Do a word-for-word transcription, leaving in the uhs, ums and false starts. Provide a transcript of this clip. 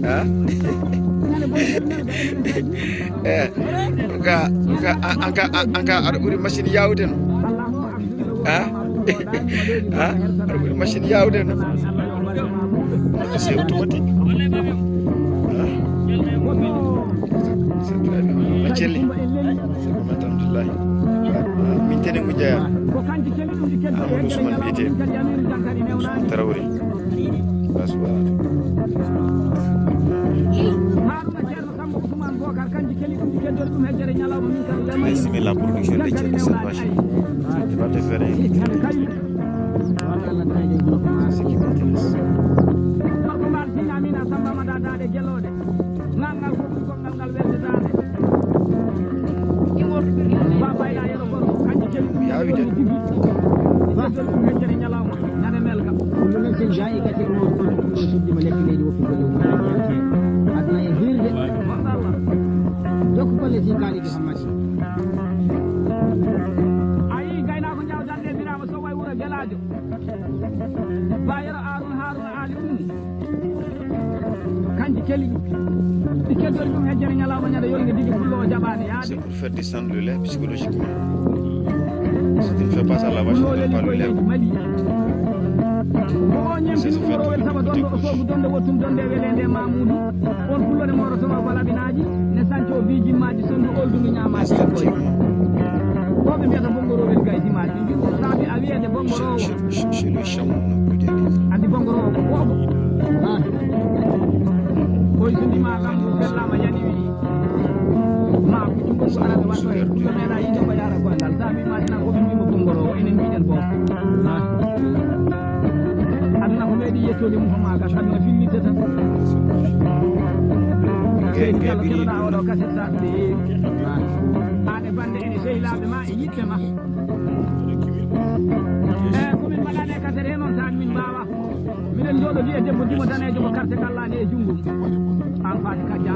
Ha? Eh, ka, ka, an, an ka, an, an ka aɗa ɓuri machine yawde no. Ha? Ha? Aɗa ɓuri machine yawde no. C'est automatique. Ha? C'est très bien. A celli. Alhamdulillah. Ah, min tene ko jeyaa. Amadou Ousmane mbiyetee. Ousmane Traoré. Bas, voilà. Bisimilla, production de Thierno Salvation. C'est pas de faire un écrit. C'est ce qui m'intéresse. Ngal ngal fof ɓuri gongal ngal weltetaade. Ba bayla yero gorko kanji keli ɗum yaawi de. Ba ɗum feccere ñalawma nane melga. Kullu nafsin zaa'iqatul mawt, kono ɗum ɗo suddi mo lekki leydi woppi golle mum haa jeewte. Aduna e hiirde. Jokku golle si kaali ɗi hammasi. A yii gaynaako jawdande biraama so way wuro gelaajo. Ba yero Haruna Haruna Ali Ummu. Kanji keli ɗum. Ɗi keddori ɗum hejjere ñalawma ñande yolnde didi pullo o jaɓaani yaade. C'est pour faire descendre le lait psychologiquement. Si tu ne fais pas ça, la vache ne donne pas le lait. Ko o ñemti ɗum wuro wel saba donɗo o soogu donde wottum donde weleende Mamudu. On pullo ne mooro tono balabinaaji ne sanco o bi jimmaaji sondu oldu ndu ñaamaji. Effectivement. Ko ɓe mbiyata bongorowel gay jimmaaji. Saabi a wiyede bongorowo. Chez, chez, chez le chameau, on peut dire. Andi bongorowo ko boobo. Koy so ndima kam ko fellama yani wi. Ma ko jungo ko ara wato e ko mena yi jomba yara ko andal. Saabi ma dina ko bimi mo bongorowo enen mbiɗen boobo. Aduna ko meɗi yettode mum ko maga tan no fillitata. Seydi Diallo keɗoɗa oɗo kaset sa ɗum e yeewi. An e bande ene sehilaaɓe ma e yiɗɓe ma. E ko min mbaɗani e kaset he noon tan min mbawa. Miɗen jooɗodi e debbo dimo danejo ko carte gallani e junngo. An Faty Kajja.